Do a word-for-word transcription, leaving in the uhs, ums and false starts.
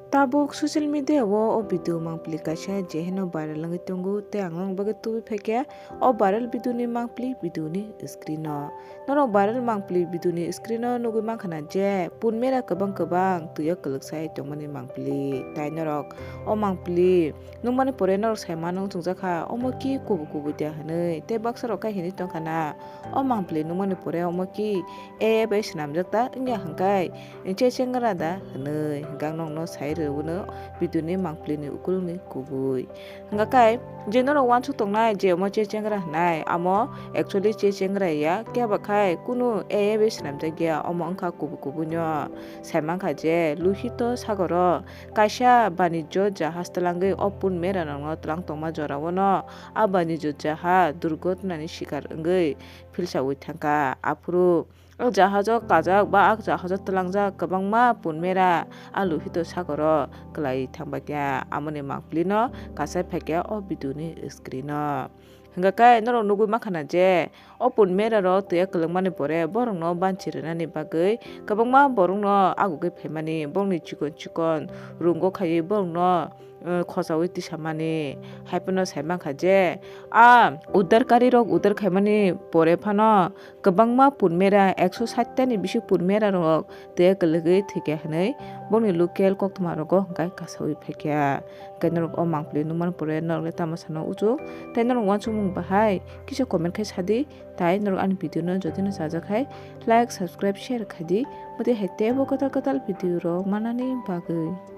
Tabuk social media o o video mangpili kaisa je heno viral wngwi tongo, tei ang nokni bagwi tubui phaikha o viral video ni mangpili video ni screen o. Norok viral mangpili video ni screen o nugwi mankha na je pun mera kwbang kwbang twi o kwlwksai tongmani mangpili, tai norok o mangpili nukmani pore norok sai mano chwngjakha omo ki kubui kubui da hwnwi, tei baksa rok khe hinwi tongkha na o mangpili nukmani pore omo ki A I bai swnamjak ta wngya hwnkhe che chengra da hwnwi hwnkhe ang nokno sai rwno video ni mangpili ni ukulni kubui. Hwnkha khe je norok uansuk tongnai je omo che chengra hwnai, amo actually che chengra ya, khe ba khai kunu A I bai swnamjak ya, omo wngkha kubui kubui no. Sai mankha je Lohito sagoro kaisa banijyo jahaj twlangwi o pun mera rokno twlang tongma jora o no a banijyo jahaj durgotnani sikar wngwi philsawi thangkha. Aphuru o jahajo kajak ba a jahajo twlangjak kwbangma pun mera a Lohito sagoro kwlai thangbaikha, amoni mangpili no kasai phaikha o video ni screen o. Hwnkha khe norok nugwi mankha na je o pun mera rok twi kwlwngmani pore borokno banchi rwnani bagwi kwbangma borokno agugwi phaimani, borokni chikon chikon rungo khaiwi borokno, eh, khochaui tisamani. Haiphano sai mankha je a uddarkari rok uddar khaimani pore phano kwbangma pun mera, ekso sait ta ni bisi pun mera rok twi kwlwgwi thwikha hwnwi bongni local koktwma rogo hwnkhe kasaui phaikha. Hwnkhe norok o mangpili nukmani pore norok le tamo sano uchu, tei norok uansukmung bahai kisa comment khai sadi, tai norok ani video no jodi no chajak hai like, subscribe, share khaidi, motwi hai teibo kwtal kwtal video rok manani bagwi.